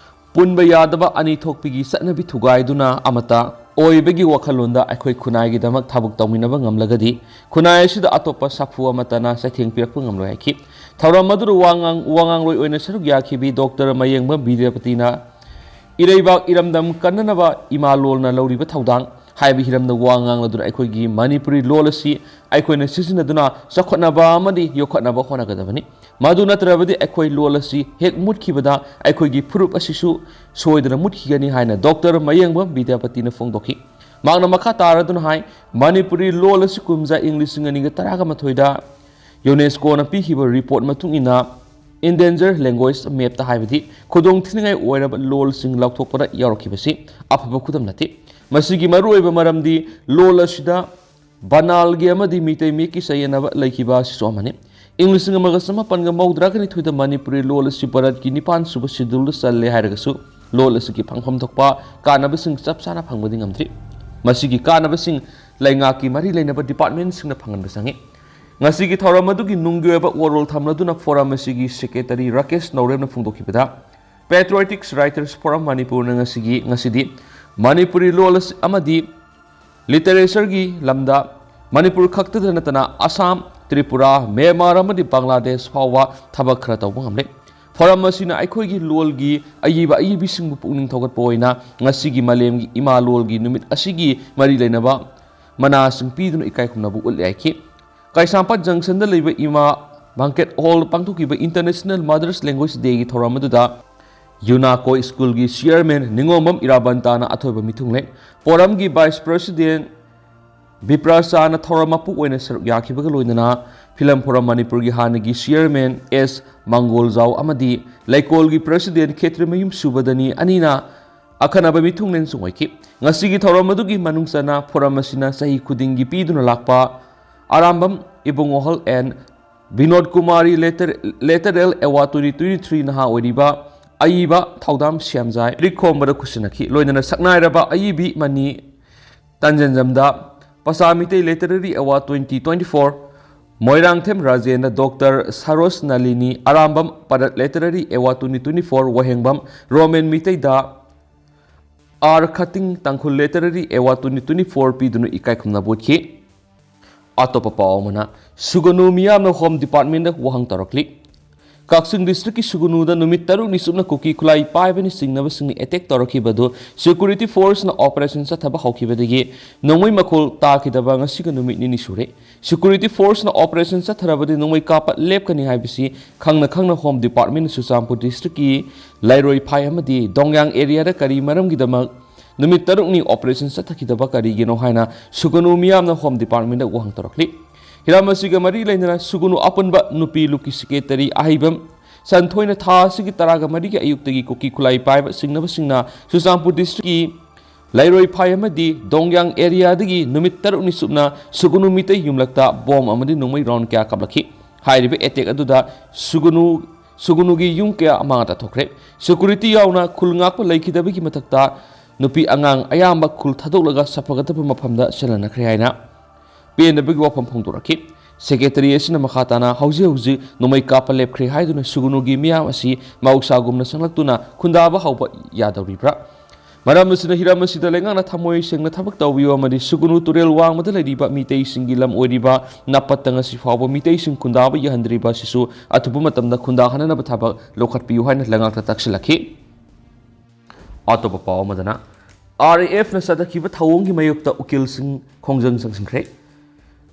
ꯄꯨꯟꯕ ꯌꯥꯗꯕ ꯑꯅꯤ ꯊꯣꯛꯄꯤꯒꯤ ꯆꯠꯅꯕꯤ ꯊꯨꯒꯥꯏꯗꯨꯅ ꯑꯃꯠꯇ ꯑꯣꯏꯕꯒꯤ ꯋꯥꯈꯜꯂꯣꯟꯗ ꯑꯩꯈꯣꯏ ꯈꯨꯟꯅꯥꯏꯒꯤꯗꯃꯛ ꯊꯕꯛ ꯇꯧꯃꯤꯟꯅꯕ ꯉꯝꯂꯒꯗꯤ ꯈꯨꯟꯅꯥꯏ ꯑꯁꯤꯗ ꯑꯇꯣꯞꯄ ꯁꯥꯐꯨ ꯑꯃꯠꯇꯅ ꯆꯩꯊꯦꯡ ꯄꯤꯔꯛꯄ ꯉꯝꯂꯣꯏ ꯍꯥꯏꯈꯤ꯫ ꯊꯧꯔꯝ ꯑꯗꯨꯗ ꯋꯥ ꯉꯥꯡ-, ꯋꯥ ꯉꯥꯡꯂꯣꯏ ꯑꯣꯏꯅ ꯁꯔꯨꯛ ꯌꯥꯈꯤꯕꯤ ꯗꯣꯛꯇꯔ ꯃꯌꯦꯡꯕꯝ ꯕꯤꯗ꯭ꯌꯥꯄꯇꯤꯅ ꯏꯔꯩꯕꯥꯛ ꯏꯔꯝꯗꯝ ꯀꯟꯅꯅꯕ ꯏꯃꯥ ꯂꯣꯟꯅ ꯂꯧꯔꯤꯕ ꯊꯧꯗꯥꯡ ꯍꯥꯏꯕ ꯍꯤꯔꯝꯗ ꯋꯥ ꯉꯥꯡꯂꯗꯨꯅ ꯑꯩꯈꯣꯏꯒꯤ ꯃꯅꯤꯄꯨꯔꯤ ꯂꯣꯜ ꯑꯁꯤ ꯑꯩꯈꯣꯏꯅ ꯁꯤꯖꯤꯟꯅꯗꯨꯅ ꯆꯥꯎꯈꯠꯅꯕ ꯑꯃꯗꯤ ꯌꯣꯛꯈꯠꯅꯕ ꯍꯣꯠꯅꯒꯗꯕꯅꯤ꯫ ꯃꯗꯨ ꯅꯠꯇ꯭ꯔꯕꯗꯤ ꯑꯩꯈꯣꯏ ꯂꯣꯜ ꯑꯁꯤ ꯍꯦꯛ ꯃꯨꯠꯈꯤꯕꯗ ꯑꯩꯈꯣꯏꯒꯤ ꯐꯨꯔꯨꯞ ꯑꯁꯤꯁꯨ ꯁꯣꯏꯗꯅ ꯃꯨꯠꯈꯤꯒꯅꯤ ꯍꯥꯏꯅ ꯗꯣꯛꯇꯔ ꯃꯌꯦꯡꯕꯝ ꯕꯤꯗ꯭ꯌꯥꯄꯇꯤꯅ ꯐꯣꯡꯗꯣꯛꯈꯤ꯫ ꯃꯍꯥꯛꯅ ꯃꯈꯥ ꯇꯥꯔꯗꯨꯅ ꯍꯥꯏ, ꯃꯅꯤꯄꯨꯔꯤ ꯂꯣꯜ ꯑꯁꯤ ꯀꯨꯝꯖꯥ ꯏꯪ ꯂꯤꯁꯤꯡ ꯑꯅꯤꯒ ꯇꯔꯥꯒ ꯃꯥꯊꯣꯏꯗ ꯌꯨꯅꯦꯁꯀꯣꯅ ꯄꯤꯈꯤꯕ ꯔꯤꯄꯣꯔꯠ ꯃꯇꯨꯡ ꯏꯟꯅ endangered language mapꯇ, ꯍꯥꯏꯕꯗꯤ ꯈꯨꯗꯣꯡ ꯊꯤꯅꯤꯡꯉꯥꯏ ꯑꯣꯏꯔꯕ ꯂꯣꯜꯁꯤꯡ ꯂꯥꯎꯊꯣꯛꯄꯗ ꯌꯥꯎꯔꯛꯈꯤꯕꯁꯤ ꯑꯐꯕ ꯈꯨꯗꯝ ꯅꯠꯇꯦ꯫ ꯃꯁꯤꯒꯤ ꯃꯔꯨꯑꯣꯏꯕ ꯃꯔꯝꯗꯤ ꯂꯣꯜ ꯑꯁꯤꯗ ꯕꯅꯥꯜꯒꯤ ꯑꯃꯗꯤ ꯃꯤꯇꯩ ꯃꯌꯦꯛꯀꯤ ꯆꯌꯦꯠꯅꯕ ꯂꯩꯈꯤꯕ ꯑꯁꯤꯁꯨ ꯑꯃꯅꯤ꯫ ꯏꯪ ꯂꯤꯁꯤꯡ ꯑꯃꯒ ꯆꯃꯥꯄꯟꯒ ꯃꯧꯗ꯭ꯔꯥꯒ ꯅꯤꯊꯣꯏꯗ ꯃꯅꯤꯄꯨꯔꯤ ꯂꯣꯜ ꯑꯁꯤ ꯚꯥꯔꯠꯀꯤ ꯅꯤꯄꯥꯟ ꯁꯨꯕ ꯁꯦꯗꯨꯜꯗ ꯆꯜꯂꯦ ꯍꯥꯏꯔꯒꯁꯨ ꯂꯣꯜ ꯑꯁꯤꯒꯤ ꯐꯪꯐꯝ ꯊꯣꯛꯄ ꯀꯥꯟꯅꯕꯁꯤꯡ ꯆꯞ ꯆꯥꯅ ꯐꯪꯕꯗꯤ ꯉꯝꯗ꯭ꯔꯤ꯫ ꯃꯁꯤꯒꯤ ꯀꯥꯟꯅꯕꯁꯤꯡ ꯂꯩꯉꯥꯛꯀꯤ ꯃꯔꯤ ꯂꯩꯅꯕ departmentꯁꯤꯡꯅ ꯐꯪꯍꯟꯕ ꯆꯪꯏ꯫ ꯉꯁꯤꯒꯤ ꯊꯧꯔꯝ ꯑꯗꯨꯒꯤ ꯅꯨꯡꯒꯤ ꯑꯣꯏꯕ ꯋꯥꯔꯣꯜ ꯊꯝꯂꯗꯨꯅ ꯐꯣꯔꯝ ꯑꯁꯤꯒꯤ ꯁꯦꯀ꯭ꯔꯦꯇꯔꯤ ꯔꯥꯀꯦꯁ ꯅꯧꯔꯦꯝꯅ ꯐꯣꯡꯗꯣꯛꯈꯤꯕꯗ, Patriotic Writers Forum ꯃꯅꯤꯄꯨꯔꯅ ꯉꯁꯤꯒꯤ, ꯉꯁꯤꯗꯤ ꯃꯅꯤꯄꯨꯔꯤ ꯂꯣꯜ ꯑꯁꯤ ꯑꯃꯗꯤ ꯂꯤꯇꯔꯦꯆꯔꯒꯤ ꯂꯝꯗ ꯃꯅꯤꯄꯨꯔ ꯈꯛꯇꯗ ꯅꯠꯇꯅ ꯑꯁꯥꯝ, ꯇ꯭ꯔꯤꯄꯨꯔꯥ, ꯃ꯭ꯌꯥꯟꯃꯥꯔ ꯑꯃꯗꯤ ꯕꯪꯒ꯭ꯂꯥꯗꯦꯁ ꯐꯥꯎꯕ ꯊꯕꯛ ꯈꯔ ꯇꯧꯕ ꯉꯝꯂꯦ꯫ ꯐꯣꯔꯝ ꯑꯁꯤꯅ ꯑꯩꯈꯣꯏꯒꯤ ꯂꯣꯜꯒꯤ ꯑꯏꯕ ꯑꯏꯕꯤꯁꯤꯡꯕꯨ ꯄꯨꯛꯅꯤꯡ ꯊꯧꯒꯠꯄ ꯑꯣꯏꯅ ꯉꯁꯤꯒꯤ ꯃꯥꯂꯦꯝꯒꯤ ꯏꯃꯥ ꯂꯣꯜꯒꯤ ꯅꯨꯃꯤꯠ ꯑꯁꯤꯒꯤ ꯃꯔꯤ ꯂꯩꯅꯕ ꯃꯅꯥꯁꯤꯡ ꯄꯤꯗꯨꯅ ꯏꯀꯥꯏ ꯈꯨꯝꯅꯕ ꯎꯠꯂꯦ ꯍꯥꯏꯈꯤ꯫ ꯀꯩꯁꯥꯝꯄꯥꯠ ꯖꯪꯁꯟꯗ ꯂꯩꯕ ꯏꯃꯥ banquet hall ꯄꯥꯡꯊꯣꯛꯈꯤꯕ International Mothers Language Dayꯒꯤ ꯊꯧꯔꯝ ꯑꯗꯨꯗ ꯌꯨꯅꯥꯀꯣ ꯁ꯭ꯀꯨꯜꯒꯤ ꯆꯤꯌꯔꯃꯦꯟ ꯅꯤꯉꯣꯝꯕꯝ ꯏꯔꯥꯕꯟꯇꯥꯅ ꯑꯊꯣꯏꯕ ꯃꯤꯊꯨꯡꯂꯦꯟ, ꯐꯣꯔꯝꯒꯤ ꯚꯥꯏꯁ ꯄ꯭ꯔꯁꯤꯗꯦꯟ ꯕꯤꯄ꯭ꯔꯥꯁꯥꯅ ꯊꯧꯔꯝ ꯃꯄꯨ ꯑꯣꯏꯅ ꯁꯔꯨꯛ ꯌꯥꯈꯤꯕꯒ ꯂꯣꯏꯅꯅ ꯐꯤꯂꯝ ꯐꯣꯔꯝ ꯃꯅꯤꯄꯨꯔꯒꯤ ꯍꯥꯟꯅꯒꯤ ꯆꯤꯌꯔꯃꯦꯟ ꯑꯦꯁ ꯃꯪꯒꯣꯜꯖꯥꯎ ꯑꯃꯗꯤ ꯂꯩꯀꯣꯜꯒꯤ ꯄ꯭ꯔꯁꯤꯗꯦꯟ ꯈꯦꯇ꯭ꯔꯤꯃꯌꯨꯝ ꯁꯨꯕꯗꯅꯤ ꯑꯅꯤꯅ ꯑꯈꯟꯅꯕ ꯃꯤꯊꯨꯡꯂꯦꯟꯁꯨ ꯑꯣꯏꯈꯤ꯫ ꯉꯁꯤꯒꯤ ꯊꯧꯔꯝ ꯑꯗꯨꯒꯤ ꯃꯅꯨꯡ ꯆꯟꯅ ꯐꯣꯔꯝ ꯑꯁꯤꯅ ꯆꯍꯤ ꯈꯨꯗꯤꯡꯒꯤ ꯄꯤꯗꯨꯅ ꯂꯥꯛꯄ Arambam Ibungohal N Binod Kumari literary-, literary award twenty twenty three ꯅꯍꯥ ꯑꯣꯏꯔꯤꯕ ꯑꯏꯕ ꯊꯧꯗꯥꯝ ꯁ꯭ꯌꯥꯝꯖꯥꯏ ꯔꯤꯛꯈꯣꯝꯕꯗ ꯈꯨꯠꯁꯤꯟꯅꯈꯤ꯫ ꯂꯣꯏꯅꯅ ꯁꯛꯅꯥꯏꯔꯕ ꯑꯏꯕꯤ ꯃꯅꯤ ꯇꯥꯟꯖꯦꯟꯖꯝꯗ ꯄꯁꯥ Meitei Literary Award twenty twenty-four, Moirangthem ꯔꯥꯖꯦꯟꯗ ꯗꯣꯛꯇꯔ ꯁꯔꯣꯖ ꯅꯥꯂꯤꯅꯤ ꯑꯔꯥꯝꯕꯝ ꯄꯔꯠ Literary Award twenty twenty-four, Wahengbam Romen ꯃꯤꯇꯩꯗ R Khating Tangkhul Literary Award twenty twenty-four ꯄꯤꯗꯨꯅ ꯏꯀꯥꯏ ꯈꯨꯝꯅꯕ ꯎꯠꯈꯤ꯫ ꯑꯇꯣꯞꯄ ꯄꯥꯎ ꯑꯃꯅ, ꯁꯨꯒꯅꯨ ꯃꯤꯌꯥꯝꯅ Home Departmentꯗ ꯋꯥꯍꯪ ꯇꯧꯔꯛꯂꯤ꯫ ꯀꯛꯆꯤꯡ districtꯀꯤ ꯁꯨꯒꯅꯨꯗ ꯅꯨꯃꯤꯠ ꯇꯔꯨꯛꯅꯤ ꯆꯨꯞꯅ ꯀꯨꯀꯤ ꯈꯨꯠꯂꯥꯏ ꯄꯥꯏꯕꯅ ꯆꯤꯡꯅꯕꯁꯤꯡꯅ attack ꯇꯧꯔꯛꯈꯤꯕ ꯑꯗꯨ security forceꯅ operation ꯆꯠꯊꯕ ꯍꯧꯈꯤꯕꯗꯒꯤ ꯅꯣꯡꯃꯩ ꯃꯈꯣꯜ ꯇꯥꯈꯤꯗꯕ ꯉꯁꯤꯒ ꯅꯨꯃꯤꯠ ꯅꯤꯅꯤ ꯁꯨꯔꯦ꯫ Security forceꯅ operation ꯆꯠꯊꯔꯕꯗꯤ ꯅꯣꯡꯃꯩ ꯀꯥꯞꯄ ꯂꯦꯞꯀꯅꯤ ꯍꯥꯏꯕꯁꯤ ꯈꯪꯅ ꯈꯪꯅ Home Departmentꯅ ꯆꯨꯔꯆꯥꯟꯄꯨꯔ districtꯀꯤ ꯂꯩꯔꯣꯏ ꯐꯥꯏ ꯑꯃꯗꯤ ꯗꯣꯡꯌꯥꯡ areaꯗ ꯀꯔꯤ ꯃꯔꯝꯒꯤꯗꯃꯛ ꯅꯨꯃꯤꯠ ꯇꯔꯨꯛꯅꯤ operation ꯆꯠꯊꯈꯤꯗꯕ ꯀꯔꯤꯒꯤꯅꯣ ꯍꯥꯏꯅ ꯁꯨꯒꯅꯨ ꯃꯤꯌꯥꯝꯅ Home Departmentꯗ ꯋꯥꯍꯪ ꯇꯧꯔꯛꯂꯤ꯫ ꯍꯤꯔꯝ ꯑꯁꯤꯒ ꯃꯔꯤ ꯂꯩꯅꯅ ꯁꯨꯒꯅꯨ ꯑꯄꯨꯟꯕ ꯅꯨꯄꯤ ꯂꯨꯞꯀꯤ secretary ꯑꯍꯩꯕꯝ ꯁꯟꯊꯣꯏꯅ ꯊꯥ ꯑꯁꯤꯒꯤ ꯇꯔꯥꯒ ꯃꯔꯤꯒꯤ ꯑꯌꯨꯛꯇꯒꯤ ꯀꯨꯀꯤ ꯈꯨꯠꯂꯥꯏ ꯄꯥꯏꯕ ꯆꯤꯡꯅꯕꯁꯤꯡꯅ ꯆꯨꯔꯆꯥꯟꯄꯨꯔ districtꯀꯤ ꯂꯩꯔꯣꯏ ꯐꯥꯏ ꯑꯃꯗꯤ ꯗꯣꯡꯌꯥꯡ areaꯗꯒꯤ ꯅꯨꯃꯤꯠ ꯇꯔꯨꯛꯅꯤ ꯆꯨꯞꯅ ꯁꯨꯒꯅꯨ ꯃꯤꯇꯩ ꯌꯨꯝꯂꯛꯇ bomb ꯑꯃꯗꯤ ꯅꯣꯡꯃꯩ round ꯀꯌꯥ ꯀꯥꯞꯂꯛꯈꯤ꯫ ꯍꯥꯏꯔꯤꯕ attack ꯑꯗꯨꯗ ꯁꯨꯒꯅꯨ, ꯁꯨꯒꯅꯨꯒꯤ ꯌꯨꯝ ꯀꯌꯥ ꯑꯃꯥꯡ ꯑꯇꯥ ꯊꯣꯛꯈ꯭ꯔꯦ꯫ Security ꯌꯥꯎꯅ ꯈꯨꯜ ꯉꯥꯛꯄ ꯂꯩꯈꯤꯗꯕꯒꯤ ꯃꯊꯛꯇ ꯅꯨꯄꯤ ꯑꯉꯥꯡ ꯑꯌꯥꯝꯕ ꯈꯨꯜ ꯊꯥꯗꯣꯛꯂꯒ ꯁꯥꯐꯒꯗꯕ ꯃꯐꯝꯗ ꯆꯦꯜꯍꯟꯅꯈ꯭ꯔꯦ ꯍꯥꯏꯅ ꯄꯦꯟꯗꯕꯒꯤ ꯋꯥꯐꯝ ꯐꯣꯡꯗꯣꯔꯛꯈꯤ꯫ Secretary ꯑꯁꯤꯅ ꯃꯈꯥ ꯇꯥꯅ ꯍꯧꯖꯤꯛ ꯍꯧꯖꯤꯛ ꯅꯣꯡꯃꯩ ꯀꯥꯞꯄ ꯂꯦꯞꯈ꯭ꯔꯦ ꯍꯥꯏꯗꯨꯅ ꯁꯨꯒꯅꯨꯒꯤ ꯃꯤꯌꯥꯝ ꯑꯁꯤ ꯃꯍꯧꯁꯥꯒꯨꯝꯅ ꯆꯪꯂꯛꯇꯨꯅ ꯈꯨꯟꯗꯥꯕ ꯍꯧꯕ ꯌꯥꯗꯧꯔꯤꯕ꯭ꯔꯥ? ꯃꯔꯝ ꯑꯁꯤꯅ ꯍꯤꯔꯝ ꯑꯁꯤꯗ ꯂꯩꯉꯥꯛꯅ ꯊꯃꯣꯏ ꯁꯦꯡꯅ ꯊꯕꯛ ꯇꯧꯕꯤꯌꯨ ꯑꯃꯗꯤ ꯁꯨꯒꯅꯨ ꯇꯨꯔꯦꯜ ꯋꯥꯡꯃꯗ ꯂꯩꯔꯤꯕ ꯃꯤꯇꯩꯁꯤꯡꯒꯤ ꯂꯝ ꯑꯣꯏꯔꯤꯕ ꯅꯥꯄꯠꯇ ꯉꯁꯤ ꯐꯥꯎꯕ ꯃꯤꯇꯩꯁꯤꯡ ꯈꯨꯟꯗꯥꯕ ꯌꯥꯍꯟꯗ꯭ꯔꯤꯕ ꯑꯁꯤꯁꯨ ꯑꯊꯨꯕ ꯃꯇꯝꯗ ꯈꯨꯟꯗꯥꯍꯟꯅꯅꯕ ꯊꯕꯛ ꯂꯧꯈꯠꯄꯤꯌꯨ ꯍꯥꯏꯅ ꯂꯩꯉꯥꯛꯇ ꯇꯛꯁꯤꯜꯂꯛꯈꯤ꯫ ꯑꯇꯣꯞꯄ ꯄꯥꯎ ꯑꯃꯗꯅ, RAFꯅ ꯆꯠꯊꯈꯤꯕ ꯊꯧꯑꯣꯡꯒꯤ ꯃꯥꯌꯣꯛꯇ ꯎꯀꯤꯜꯁꯤꯡ ꯈꯣꯡꯖꯪ ꯆꯪꯁꯤꯟꯈ꯭ꯔꯦ꯫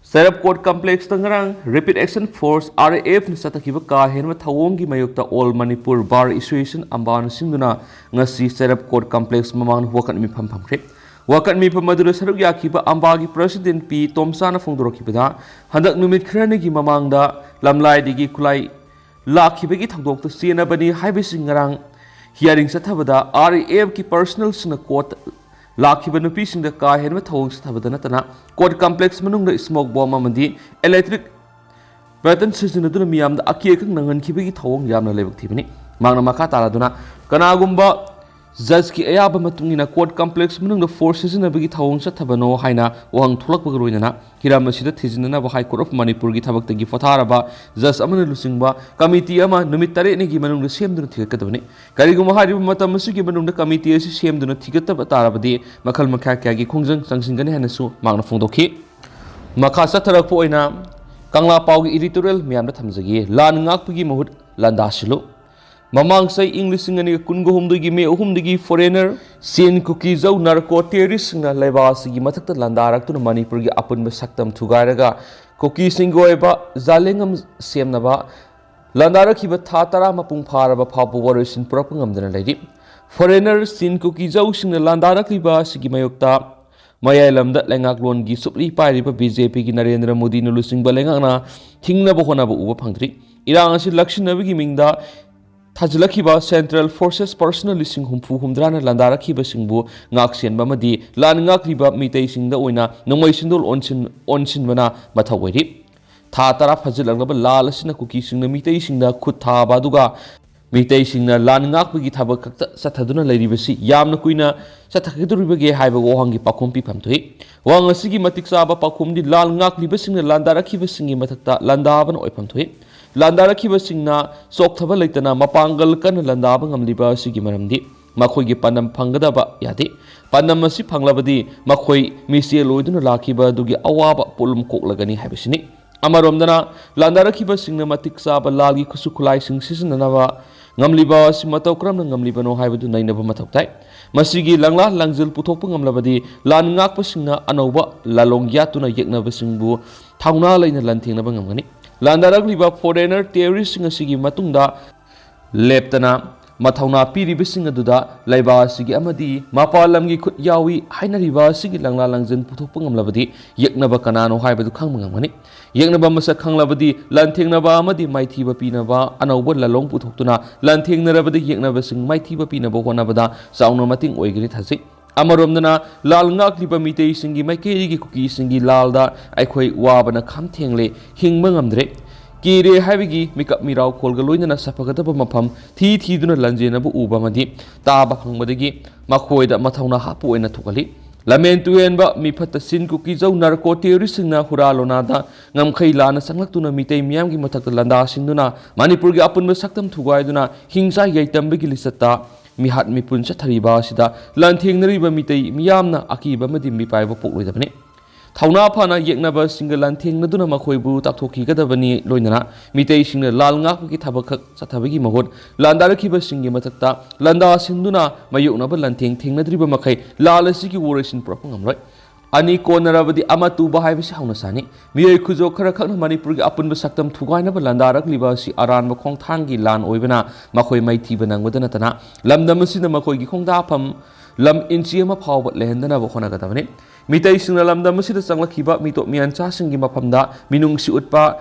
ꯆꯩꯔꯞ Court Complexꯇ ꯉꯔꯥꯡ Rapid Action Force, RAFꯅ ꯆꯠꯊꯈꯤꯕ ꯀꯥ ꯍꯦꯟꯕ ꯊꯧꯑꯣꯡꯒꯤ ꯃꯥꯌꯣꯛꯇ All Manipur Bar Association ꯑꯝꯕꯥꯅ ꯁꯤꯟꯗꯨꯅ ꯉꯁꯤ ꯆꯩꯔꯞ Court Complex ꯃꯃꯥꯡꯗ ꯋꯥꯀꯠ ꯃꯤꯐꯝ ꯐꯝꯈ꯭ꯔꯦ꯫ ꯋꯥꯀꯠ ꯃꯤꯐꯝ ꯑꯗꯨꯗ ꯁꯔꯨꯛ ꯌꯥꯈꯤꯕ ꯑꯝꯕꯥꯒꯤ President ꯄꯤ ꯇꯣꯝꯆꯥꯅ ꯐꯣꯡꯗꯣꯔꯛꯈꯤꯕꯗ, ꯍꯟꯗꯛ ꯅꯨꯃꯤꯠ ꯈꯔꯅꯤꯒꯤ ꯃꯃꯥꯡꯗ ꯂꯝꯂꯥꯏꯗꯒꯤ ꯈꯨꯠꯂꯥꯏ ꯂꯥꯛꯈꯤꯕꯒꯤ ꯊꯧꯗꯣꯛꯇ ꯆꯦꯟꯅꯕꯅꯤ ꯍꯥꯏꯕꯁꯤ ꯉꯔꯥꯡ hearing ꯆꯠꯊꯕꯗ RAFꯀꯤ personnelꯁꯤꯡꯅ court ꯂꯥꯛꯈꯤꯕ ꯅꯨꯄꯤꯁꯤꯡꯗ ꯀꯥ ꯍꯦꯟꯕ ꯊꯧꯑꯣꯡ ꯆꯠꯊꯕꯗ ꯅꯠꯇꯅ Court Complex ꯃꯅꯨꯡꯗ smoke bomb ꯑꯃꯗꯤ electric baton ꯁꯤꯖꯤꯟꯅꯗꯨꯅ ꯃꯤꯌꯥꯝꯗ ꯑꯀꯤ ꯑꯈꯪ ꯅꯪꯍꯟꯈꯤꯕꯒꯤ ꯊꯧꯑꯣꯡ ꯌꯥꯝꯅ ꯂꯥꯏꯕꯛ ꯊꯤꯕꯅꯤ꯫ ꯃꯍꯥꯛꯅ ꯃꯈꯥ ꯇꯥꯔꯗꯨꯅ, ꯀꯅꯥꯒꯨꯝꯕ ꯖꯖꯀꯤ ꯑꯌꯥꯕ ꯃꯇꯨꯡ ꯏꯟꯅ ꯀꯣꯔꯠ ꯀꯝꯄ꯭ꯂꯦꯛꯁ ꯃꯅꯨꯡꯗ ꯐꯣꯔꯁ ꯁꯤꯖꯤꯟꯅꯕꯒꯤ ꯊꯧꯑꯣꯡ ꯆꯠꯊꯕꯅꯣ ꯍꯥꯏꯅ ꯋꯥꯍꯪ ꯊꯣꯛꯂꯛꯄꯒ ꯂꯣꯏꯅꯅ ꯍꯤꯔꯝ ꯑꯁꯤꯗ ꯊꯤꯖꯤꯟꯅꯅꯕ ꯍꯥꯏ ꯀꯣꯔꯠ ꯑꯣꯐ ꯃꯅꯤꯄꯨꯔꯒꯤ ꯊꯕꯛꯇꯒꯤ ꯄꯣꯊꯥꯔꯕ ꯖꯖ ꯑꯃꯅ ꯂꯨꯆꯤꯡꯕ ꯀꯃꯤꯇꯤ ꯑꯃ ꯅꯨꯃꯤꯠ ꯇꯔꯦꯠꯅꯤꯒꯤ ꯃꯅꯨꯡꯗ ꯁꯦꯝꯗꯨꯅ ꯊꯤꯒꯠꯀꯗꯕꯅꯤ꯫ ꯀꯔꯤꯒꯨꯝꯕ ꯍꯥꯏꯔꯤꯕ ꯃꯇꯝ ꯑꯁꯤꯒꯤ ꯃꯅꯨꯡꯗ ꯀꯃꯤꯇꯤ ꯑꯁꯤ ꯁꯦꯝꯗꯨꯅ ꯊꯤꯒꯠꯇꯕ ꯇꯥꯔꯕꯗꯤ ꯃꯈꯜ ꯃꯈꯥ ꯀꯌꯥꯒꯤ ꯈꯣꯡꯖꯪ ꯆꯪꯁꯤꯟꯒꯅꯤ ꯍꯥꯏꯅꯁꯨ ꯃꯍꯥꯛꯅ ꯐꯣꯡꯗꯣꯛꯈꯤ꯫ ꯃꯈꯥ ꯆꯠꯊꯔꯛꯄ ꯑꯣꯏꯅ ꯀꯪꯂꯥ ꯄꯥꯎꯒꯤ editorial ꯃꯌꯥꯝꯗ ꯊꯝꯖꯒꯦ꯫ ꯂꯥꯟ ꯉꯥꯛꯄꯒꯤ ꯃꯍꯨꯠ ꯂꯥꯟꯗꯥꯁꯤꯜꯂꯨ꯫ ꯃꯃꯥꯡ ꯆꯍꯤ ꯏꯪ ꯂꯤꯁꯤꯡ ꯑꯅꯤꯒ ꯀꯨꯟꯒ ꯍꯨꯝꯗꯣꯏꯒꯤ ꯃꯦ ꯑꯍꯨꯝꯗꯒꯤ ꯐꯣꯔꯦꯅꯔ ꯆꯤꯟ ꯀꯨꯀꯤꯖꯧ ꯅꯥꯔꯀꯣ ꯇꯦꯔꯣꯔꯤꯁꯁꯤꯡꯅ ꯂꯩꯕꯥꯛ ꯑꯁꯤꯒꯤ ꯃꯊꯛꯇ ꯂꯥꯟꯗꯥꯔꯛꯇꯨꯅ ꯃꯅꯤꯄꯨꯔꯒꯤ ꯑꯄꯨꯟꯕ ꯁꯛꯇꯝ ꯊꯨꯒꯥꯏꯔꯒ ꯀꯨꯀꯤꯁꯤꯡꯒꯤ ꯑꯣꯏꯕ ꯖꯥꯂꯦꯡꯉꯝ ꯁꯦꯝꯅꯕ ꯂꯥꯟꯗꯥꯔꯛꯈꯤꯕ ꯊꯥ ꯇꯔꯥ ꯃꯄꯨꯡ ꯐꯥꯔꯕ ꯐꯥꯎꯕ ꯋꯥꯔꯣꯏꯁꯤꯟ ꯄꯨꯔꯛꯄ ꯉꯝꯗꯅ ꯂꯩꯔꯤ꯫ ꯐꯣꯔꯦꯅꯔ ꯆꯤꯟ ꯀꯨꯀꯤꯖꯧꯁꯤꯡꯅ ꯂꯥꯟꯗꯥꯔꯛꯂꯤꯕ ꯑꯁꯤꯒꯤ ꯃꯥꯌꯣꯛꯇ ꯃꯌꯥꯏ ꯂꯝꯗ ꯂꯩꯉꯥꯛꯂꯣꯟꯒꯤ ꯁꯨꯞꯂꯤ ꯄꯥꯏꯔꯤꯕ ꯕꯤ ꯖꯦ ꯄꯤꯒꯤ ꯅꯔꯦꯟꯗ꯭ꯔ ꯃꯣꯗꯤꯅ ꯂꯨꯆꯤꯡꯕ ꯂꯩꯉꯥꯛꯅ ꯊꯤꯡꯅꯕ ꯍꯣꯠꯅꯕ ꯎꯕ ꯐꯪꯗ꯭ꯔꯤ꯫ ꯏꯔꯥꯡ ꯑꯁꯤ ꯂꯥꯛꯁꯤꯟꯅꯕꯒꯤ ꯃꯤꯡꯗ ꯊꯥꯖꯤꯜꯂꯛꯈꯤꯕ ꯁꯦꯟꯇ꯭ꯔꯦꯜ ꯐꯣꯔꯁꯦꯁ ꯄꯔꯁꯅꯦꯜ ꯂꯤꯁꯤꯡ ꯍꯨꯝꯐꯨ ꯍꯨꯝꯗ꯭ꯔꯥꯅ ꯂꯥꯟꯗꯥꯔꯛꯈꯤꯕꯁꯤꯡꯕꯨ ꯉꯥꯛꯁꯦꯟꯕ ꯑꯃꯗꯤ ꯂꯥꯟ ꯉꯥꯛꯂꯤꯕ ꯃꯤꯇꯩꯁꯤꯡꯗ ꯑꯣꯏꯅ ꯅꯣꯡꯃꯩ ꯁꯤꯟꯗꯣꯜ ꯑꯣꯟꯁꯤꯟ-, ꯑꯣꯟꯁꯤꯟꯕꯅ ꯃꯊꯧ ꯑꯣꯏꯔꯤ꯫ ꯊꯥ ꯇꯔꯥ ꯐꯥꯖꯤꯜꯂꯛꯂꯕ ꯂꯥꯜ ꯑꯁꯤꯅ ꯀꯨꯀꯤꯁꯤꯡꯅ ꯃꯤꯇꯩꯁꯤꯡꯗ ꯈꯨꯠ ꯊꯥꯕ ꯑꯗꯨꯒ ꯃꯤꯇꯩꯁꯤꯡꯅ ꯂꯥꯟ ꯉꯥꯛꯄꯒꯤ ꯊꯕꯛ ꯈꯛꯇ ꯆꯠꯊꯗꯨꯅ ꯂꯩꯔꯤꯕꯁꯤ ꯌꯥꯝꯅ ꯀꯨꯏꯅ ꯆꯠꯊꯒꯗꯧꯔꯤꯕꯒꯦ ꯍꯥꯏꯕ ꯋꯥꯍꯪꯒꯤ ꯄꯥꯎꯈꯨꯝ ꯄꯤꯐꯝ ꯊꯣꯛꯏ꯫ ꯋꯥꯍꯪ ꯑꯁꯤꯒꯤ ꯃꯇꯤꯛ ꯆꯥꯕ ꯄꯥꯎꯈꯨꯝꯗꯤ ꯂꯥꯟ ꯉꯥꯛꯂꯤꯕꯁꯤꯡꯅ ꯂꯥꯟꯗꯥꯔꯛꯈꯤꯕꯁꯤꯡꯒꯤ ꯃꯊꯛꯇ ꯂꯥꯟꯗꯥꯕꯅ ꯑꯣꯏꯐꯝ ꯊꯣꯛꯏ꯫ ꯂꯥꯟꯗꯥꯔꯛꯈꯤꯕꯁꯤꯡꯅ ꯆꯣꯛꯊꯕ ꯂꯩꯇꯅ ꯃꯄꯥꯡꯒꯜ ꯀꯟꯅ ꯂꯥꯟꯗꯥꯕ ꯉꯝꯂꯤꯕ ꯑꯁꯤꯒꯤ ꯃꯔꯝꯗꯤ ꯃꯈꯣꯏꯒꯤ ꯄꯥꯟꯗꯝ ꯐꯪꯒꯗꯕ ꯌꯥꯗꯦ꯫ ꯄꯥꯟꯗꯝ ꯑꯁꯤ ꯐꯪꯂꯕꯗꯤ ꯃꯈꯣꯏ ꯃꯤꯆꯦꯜ ꯑꯣꯏꯗꯨꯅ ꯂꯥꯛꯈꯤꯕ ꯑꯗꯨꯒꯤ ꯑꯋꯥꯕ ꯄꯣꯠꯂꯨꯝ ꯀꯣꯛꯂꯒꯅꯤ ꯍꯥꯏꯕꯁꯤꯅꯤ꯫ ꯑꯃꯔꯣꯝꯗꯅ ꯂꯥꯟꯗꯥꯔꯛꯈꯤꯕꯁꯤꯡꯅ ꯃꯇꯤꯛ ꯆꯥꯕ ꯂꯥꯜꯒꯤ ꯈꯨꯠꯁꯨ ꯈꯨꯠꯂꯥꯏꯁꯤꯡ ꯁꯤꯖꯤꯟꯅꯅꯕ ꯉꯝꯂꯤꯕ ꯑꯁꯤ ꯃꯇꯧ ꯀꯔꯝꯅ ꯉꯝꯂꯤꯕꯅꯣ ꯍꯥꯏꯕꯗꯨ ꯅꯩꯅꯕ ꯃꯊꯧ ꯇꯥꯏ꯫ ꯃꯁꯤꯒꯤ ꯂꯥꯡꯂꯥ ꯂꯥꯡꯖꯤꯜ ꯄꯨꯊꯣꯛꯄ ꯉꯝꯂꯕꯗꯤ ꯂꯥꯟ ꯉꯥꯛꯄꯁꯤꯡꯅ ꯑꯅꯧꯕ ꯂꯥꯂꯣꯡ ꯌꯥꯠꯇꯨꯅ ꯌꯦꯛꯅꯕꯁꯤꯡꯕꯨ ꯊꯧꯅꯥ ꯂꯩꯅ ꯂꯥꯟꯊꯦꯡꯅꯕ ꯉꯝꯒꯅꯤ꯫ ꯂꯥꯟꯗꯥꯔꯛꯂꯤꯕ ꯐꯣꯔꯦꯅꯔ ꯇꯦꯔꯣꯔꯤꯁꯁꯤꯡ ꯑꯁꯤꯒꯤ ꯃꯇꯨꯡꯗ ꯂꯦꯞꯇꯅ ꯃꯊꯧꯅꯥ ꯄꯤꯔꯤꯕꯁꯤꯡ ꯑꯗꯨꯗ ꯂꯩꯕꯥꯛ ꯑꯁꯤꯒꯤ ꯑꯃꯗꯤ ꯃꯄꯥꯟ ꯂꯝꯒꯤ ꯈꯨꯠ ꯌꯥꯎꯏ ꯍꯥꯏꯅꯔꯤꯕ ꯑꯁꯤꯒꯤ ꯂꯥꯡꯂꯥ ꯂꯥꯡꯖꯤꯟ ꯄꯨꯊꯣꯛꯄ ꯉꯝꯂꯕꯗꯤ ꯌꯦꯛꯅꯕ ꯀꯅꯥꯅꯣ ꯍꯥꯏꯕꯗꯨ ꯈꯪꯕ ꯉꯝꯒꯅꯤ꯫ ꯌꯦꯛꯅꯕ ꯃꯁꯛ ꯈꯪꯂꯕꯗꯤ ꯂꯥꯟꯊꯦꯡꯅꯕ ꯑꯃꯗꯤ ꯃꯥꯏꯊꯤꯕ ꯄꯤꯅꯕ ꯑꯅꯧꯕ ꯂꯥꯂꯣꯡ ꯄꯨꯊꯣꯛꯇꯨꯅ ꯂꯥꯟꯊꯦꯡꯅꯔꯕꯗ ꯌꯦꯛꯅꯕꯁꯤꯡ ꯃꯥꯏꯊꯤꯕ ꯄꯤꯅꯕ ꯍꯣꯠꯅꯕꯗ ꯆꯥꯎꯅ ꯃꯇꯦꯡ ꯑꯣꯏꯒꯅꯤ ꯊꯥꯖꯩ꯫ ꯑꯃꯔꯣꯝꯗꯅ ꯂꯥꯜ ꯉꯥꯛꯂꯤꯕ ꯃꯤꯇꯩꯁꯤꯡꯒꯤ ꯃꯥꯏꯀꯩꯗꯒꯤ ꯀꯨꯀꯤꯁꯤꯡꯒꯤ ꯂꯥꯜꯗ ꯑꯩꯈꯣꯏ ꯋꯥꯕꯅ ꯈꯝ ꯊꯦꯡꯂꯦ, ꯍꯤꯡꯕ ꯉꯝꯗ꯭ꯔꯦ꯫ ꯀꯤꯔꯦ ꯍꯥꯏꯕꯒꯤ ꯃꯤꯀꯞ ꯃꯤꯔꯥꯎꯈꯣꯜꯒ ꯂꯣꯏꯅꯅ ꯁꯥꯐꯒꯗꯕ ꯃꯐꯝ ꯊꯤ ꯊꯤꯗꯨꯅ ꯂꯟꯖꯦꯟꯅꯕ ꯎꯕ ꯑꯃꯗꯤ ꯇꯥꯕ ꯐꯪꯕꯗꯒꯤ ꯃꯈꯣꯏꯗ ꯃꯊꯧꯅꯥ ꯍꯥꯞꯄ ꯑꯣꯏꯅ ꯊꯣꯛꯍꯜꯂꯤ꯫ ꯂꯝꯍꯦꯟ ꯇꯨꯍꯦꯟꯕ ꯃꯤꯐꯠꯇ ꯁꯤꯟ ꯀꯨꯀꯤꯖꯧ ꯅꯥꯔꯀꯣ ꯇꯦꯔꯣꯔꯤꯁꯁꯤꯡꯅ ꯍꯨꯔꯥꯜ ꯂꯣꯅꯥꯗ ꯉꯝꯈꯩ ꯂꯥꯟꯅ ꯆꯪꯂꯛꯇꯨꯅ ꯃꯤꯇꯩ ꯃꯤꯌꯥꯝꯒꯤ ꯃꯊꯛꯇ ꯂꯥꯟꯗꯥ ꯁꯤꯟꯗꯨꯅ ꯃꯅꯤꯄꯨꯔꯒꯤ ꯑꯄꯨꯟꯕ ꯁꯛꯇꯝ ꯊꯨꯒꯥꯏꯗꯨꯅ ꯍꯤꯡꯆꯥꯏ ꯌꯥꯏꯇꯝꯕꯒꯤ ꯂꯤꯆꯠꯇ ꯃꯤꯍꯥꯠ ꯃꯤꯄꯨꯟ ꯆꯠꯊꯔꯤꯕ ꯑꯁꯤꯗ ꯂꯥꯟꯊꯦꯡꯅꯔꯤꯕ ꯃꯤꯇꯩ ꯃꯤꯌꯥꯝꯅ ꯑꯀꯤꯕ ꯑꯃꯗꯤ ꯃꯤꯄꯥꯏꯕ ꯄꯣꯛꯂꯣꯏꯗꯕꯅꯤ꯫ ꯊꯧꯅꯥ ꯐꯅ ꯌꯦꯛꯅꯕꯁꯤꯡꯒ ꯂꯥꯟꯊꯦꯡꯅꯗꯨꯅ ꯃꯈꯣꯏꯕꯨ ꯇꯥꯛꯊꯣꯛꯈꯤꯒꯗꯕꯅꯤ꯫ ꯂꯣꯏꯅꯅ ꯃꯤꯇꯩꯁꯤꯡꯅ ꯂꯥꯜ ꯉꯥꯛꯄꯒꯤ ꯊꯕꯛ ꯈꯛ ꯆꯠꯊꯕꯒꯤ ꯃꯍꯨꯠ ꯂꯥꯟꯗꯥꯔꯛꯈꯤꯕꯁꯤꯡꯒꯤ ꯃꯊꯛꯇ ꯂꯥꯟꯗꯥ ꯁꯤꯟꯗꯨꯅ ꯃꯥꯌꯣꯛꯅꯕ ꯂꯥꯟꯊꯦꯡ ꯊꯦꯡꯅꯗ꯭ꯔꯤꯕ ꯃꯈꯩ ꯂꯥꯜ ꯑꯁꯤꯒꯤ ꯋꯥꯔꯣꯏꯁꯤꯟ ꯄꯨꯔꯛꯄ ꯉꯝꯂꯣꯏ꯫ ꯑꯅꯤ ꯀꯣꯟꯅꯔꯕꯗꯤ ꯑꯃ ꯇꯨꯕ ꯍꯥꯏꯕꯁꯤ ꯍꯧꯅꯁꯥꯅꯤ꯫ ꯃꯤꯑꯣꯏ ꯈꯨꯖꯣꯛ ꯈꯔ ꯈꯛꯅ ꯃꯅꯤꯄꯨꯔꯒꯤ ꯑꯄꯨꯟꯕ ꯁꯛꯇꯝ ꯊꯨꯒꯥꯏꯅꯕ ꯂꯥꯟꯗꯥꯔꯛꯂꯤꯕ ꯑꯁꯤ ꯑꯔꯥꯟꯕ ꯈꯣꯡꯊꯥꯡꯒꯤ ꯂꯥꯟ ꯑꯣꯏꯕꯅ ꯃꯈꯣꯏ ꯃꯥꯏꯊꯤꯕ ꯅꯪꯕꯗ ꯅꯠꯇꯅ ꯂꯝꯗꯝ ꯑꯁꯤꯗ ꯃꯈꯣꯏꯒꯤ ꯈꯣꯡꯗꯥꯐꯝ ꯂꯝ ꯏꯟꯆꯤ ꯑꯃ ꯐꯥꯎꯕ ꯂꯩꯍꯟꯗꯅꯕ ꯍꯣꯠꯅꯒꯗꯕꯅꯤ꯫ ꯃꯤꯇꯩꯁꯤꯡꯅ ꯂꯝꯗꯝ ꯑꯁꯤꯗ ꯆꯪꯂꯛꯈꯤꯕ ꯃꯤꯇꯣꯞ ꯃꯤꯌꯥꯟꯆꯥꯁꯤꯡꯒꯤ ꯃꯐꯝꯗ ꯃꯤꯅꯨꯡꯁꯤ ꯎꯠꯄ,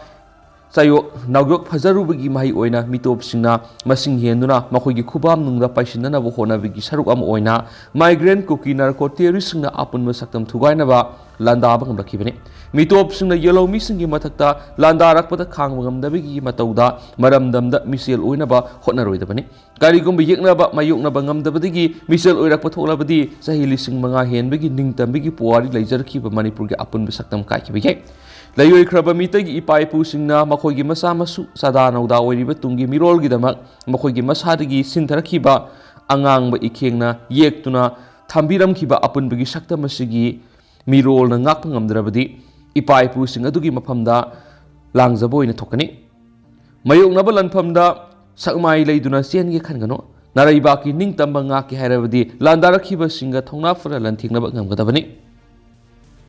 ꯆꯌꯣꯛ ꯅꯥꯎꯌꯣꯛ ꯐꯖꯔꯨꯕꯒꯤ ꯃꯍꯩ ꯑꯣꯏꯅ ꯃꯤꯇꯣꯞꯁꯤꯡꯅ ꯃꯁꯤꯡ ꯍꯦꯟꯗꯨꯅ ꯃꯈꯣꯏꯒꯤ ꯈꯨꯕꯥꯝ ꯅꯨꯡꯗ ꯄꯥꯏꯁꯤꯟꯅꯅꯕ ꯍꯣꯠꯅꯕꯒꯤ ꯁꯔꯨꯛ ꯑꯃ ꯑꯣꯏꯅ migrant ꯀꯨꯀꯤ ꯅꯥꯔꯀꯣ ꯇꯦꯔꯣꯔꯤꯁꯁꯤꯡꯅ ꯑꯄꯨꯟꯕ ꯁꯛꯇꯝ ꯊꯨꯒꯥꯏꯅꯕ ꯂꯥꯟꯗꯥꯕ ꯉꯝꯂꯛꯈꯤꯕꯅꯤ꯫ ꯃꯤꯇꯣꯞꯁꯤꯡꯅ ꯌꯦꯜꯍꯧꯃꯤꯁꯤꯡꯒꯤ ꯃꯊꯛꯇ ꯂꯥꯟꯗꯥꯔꯛꯄꯗ ꯈꯥꯡꯕ ꯉꯝꯗꯕꯒꯤ ꯃꯇꯧꯗ ꯃꯔꯝꯗꯝꯗ ꯃꯤꯆꯦꯜ ꯑꯣꯏꯅꯕ ꯍꯣꯠꯅꯔꯣꯏꯗꯕꯅꯤ꯫ ꯀꯔꯤꯒꯨꯝꯕ ꯌꯦꯛꯅꯕ ꯃꯥꯌꯣꯛꯅꯕ ꯉꯝꯗꯕꯗꯒꯤ ꯃꯤꯆꯦꯜ ꯑꯣꯏꯔꯛꯄ ꯊꯣꯛꯂꯕꯗꯤ ꯆꯍꯤ ꯂꯤꯁꯤꯡ ꯃꯉꯥ ꯍꯦꯟꯕꯒꯤ ꯅꯤꯡꯇꯝꯕꯒꯤ ꯄꯨꯋꯥꯔꯤ ꯂꯩꯖꯔꯛꯈꯤꯕ ꯃꯅꯤꯄꯨꯔꯒꯤ ꯑꯄꯨꯟꯕ ꯁꯛꯇꯝ ꯀꯥꯏꯈꯤꯕ ꯌꯥꯏ꯫ ꯂꯩꯔꯣꯏꯈ꯭ꯔꯕ ꯃꯤꯇꯩꯒꯤ ꯏꯄꯥ ꯏꯄꯨꯁꯤꯡꯅ ꯃꯈꯣꯏꯒꯤ ꯃꯆꯥ ꯃꯁꯨ ꯆꯥꯗꯥ ꯅꯧꯗꯥ ꯑꯣꯏꯔꯤꯕ ꯇꯨꯡꯒꯤ ꯃꯤꯔꯣꯜꯒꯤꯗꯃꯛ ꯃꯈꯣꯏꯒꯤ ꯃꯁꯥꯗꯒꯤ ꯁꯤꯟꯊꯔꯛꯈꯤꯕ ꯑꯉꯥꯡꯕ ꯏꯈꯦꯡꯅ ꯌꯦꯛꯇꯨꯅ ꯊꯝꯕꯤꯔꯝꯈꯤꯕ ꯑꯄꯨꯟꯕꯒꯤ ꯁꯛꯇꯝ ꯑꯁꯤꯒꯤ ꯃꯤꯔꯣꯜꯅ ꯉꯥꯛꯄ ꯉꯝꯗ꯭ꯔꯕꯗꯤ ꯏꯄꯥ ꯏꯄꯨꯁꯤꯡ ꯑꯗꯨꯒꯤ ꯃꯐꯝꯗ ꯂꯥꯡꯖꯕ ꯑꯣꯏꯅ ꯊꯣꯛꯀꯅꯤ꯫ ꯃꯥꯌꯣꯛꯅꯕ ꯂꯥꯟꯐꯝꯗ ꯁꯛꯃꯥꯏ ꯂꯩꯗꯨꯅ ꯆꯦꯟꯒꯦ ꯈꯟꯒꯅꯨ꯫ ꯅꯥꯔꯩꯕꯥꯛꯀꯤ ꯅꯤꯡꯇꯝꯕ ꯉꯥꯛꯀꯦ ꯍꯥꯏꯔꯕꯗꯤ ꯂꯥꯟꯗꯥꯔꯛꯈꯤꯕꯁꯤꯡꯒ ꯊꯧꯅꯥ ꯐꯅ ꯂꯥꯟꯊꯦꯡꯅꯕ ꯉꯝꯒꯗꯕꯅꯤ꯫